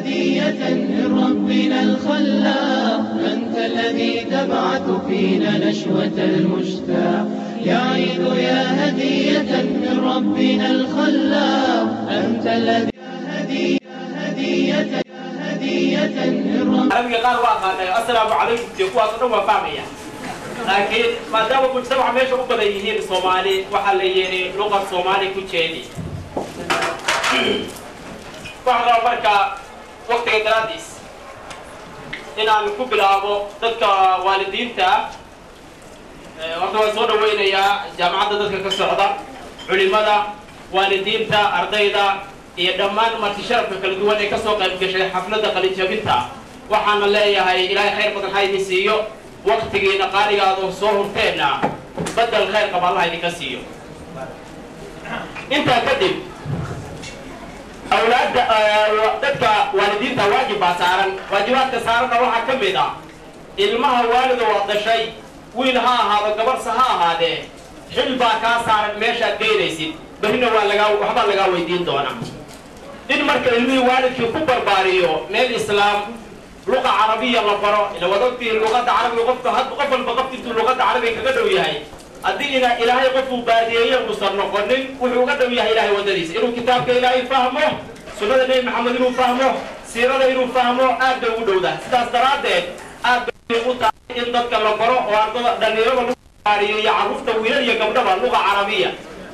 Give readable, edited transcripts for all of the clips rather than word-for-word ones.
هدية من ربنا الخلاق، أنت الذي تبعث فينا نشوة المشتاق. يا عيد يا هدية من ربنا الخلاق، أنت الذي هدية هدية من ربنا. Carabiga qaar waa aqaanay, "Assalaamu calaykum" iyo kuwaas oo dhan waa fahmaya, laakiin maadaama mujtamaca meesha u badan yihiin Soomaali, waxaa la yidhi luqad Soomaali ku jeedi. Waxaan rabaa marka waktiga daraaddiis inaan ku bilaabo dadka waalidiinta. Horta waan soo dhawaynayaa jaamacadda dadka ka socda, culimada, waalidiinta, ardayda iyo dhammaan marti sharafka kala duwan ee kasoo qayb gashay xafladda qalinjabinta. Waxaana leeyahay Ilaahay khayr badan ha idin siiyo, waktigiina qaaligaada soo hurteenna badel khayr qaba Allah idinka siiyo. Intaa kadib, awlaadda, dadka waalidiinta waajib baa saaran. Waajibaadka saaranna waxaa ka mid ah ilmaha waalida waad dhashay, wiil ha ahaado, gabarse ha ahaadee, xil baa kaa saaran meeshaad geynaysid. Berrina waa lagaa waxbaa lagaa weydiin doonaa. In marka ilmihii waalidkii ku barbaariyo meel Islaam, luqa Carabiya la baro, ila waad ogtihiin luqadda Carabiga qofka had qof walba qof intuu luqadda Carabiga kaga dhow yahay, haddii ina Ilaahay qofuu baadiyeeye uusan noqonin, wuxuu uga dhow yahay Ilahay waddadiisa, inuu kitaabka Ilaahay fahmo, sunnada Nebi Maxamed inuu fahmo, siirada inuu fahmo, aad bay ugu dhowdahay. Sidaas daraaddeed aad bay u tahay in dadka la baro oo ardada dhallinyarada lagu barbaariyo iyo carruurta, wiilal iyo gabdhaba, luqa Carabiya.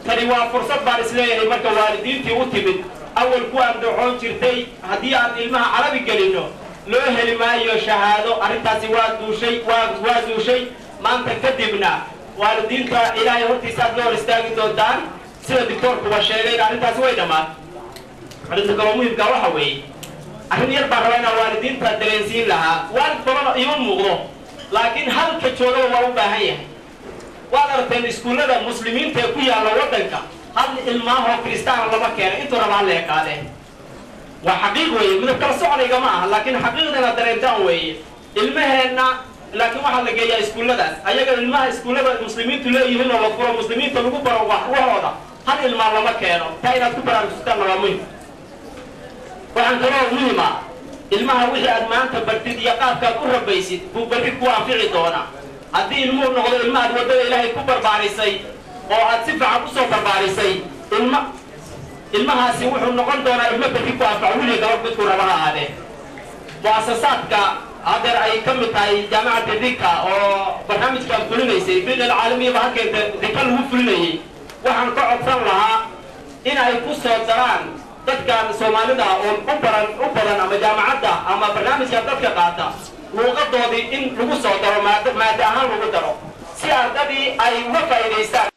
Tani waa fursad baan isleeyahay marka waalidiintii u timid awal ku andacoon jirtay haddii aan ilmaha Carabi gelinno loo heli maayo shahaado. Arrintaasi waa duushay, waa zuushay. Maanta kadibna waalidiinta Ilaahay hortiisa aad la hor istaagi doontaan, sida doctoorkuba sheegay in arrintaasi way dhammaan. Arrinta kaloo muhimkaa waxa weeye, arrin yar baan rabaa inaan waalidiinta dareensiin lahaa. Waalid badan ima muuqdo, laakiin halka joogaba waa u baahan yahay. Waad aragteen iskuullada Muslimiinta ee ku yaalla waddanka, hal ilmaahoo Kiristaana lama keeno, intuu rabaa la ekaadee. Waa xaqiiq weeye, midab kala soconayga ma aha, laakiin xaqiiqda inaad dareentaan weeye. Ilmaheenna laakiin waxaa la geeyaa iskuulladaas ayaga. Ilmaha iskuullada Muslimiintu leeyihiin oo la furo, Muslimiinta lagu baro waxwahooda, hal ilmaa lama keeno. Taa inaad ku baraarugsataan waa muhim. Waxaan kaloo muhima, ilmaha wixii aad maanta bartid iyo qaabkaad u rabaysid buu berri ku anfici doonaa. Haddii ilmuhu noqdo ilma aad waddada Ilaahay ku barbaarisay oo aad si fiican usoo barbaarisay, ilma ilmahaasi wuxuu noqon doonaa ilmo berri ku anfaco, wiliga gabadh midkuu raba ha ahaadee. Mu'asasaadka haddeer ay ka mid tahay Jaamacadda Rika oo barnaamijkan fulinaysay, bid alcaalamiya ba halkeenta Rika lagu fulinayay, waxaan ka codsan lahaa in ay ku soo daraan dadkan Soomaalida oo u baran u badan ama jaamacadda ama barnaamijkan dadka qaata, luuqadoodii in lagu soo daro, maado maado ahaan lagu daro, si ardadii ay uga faa'iidaystaan.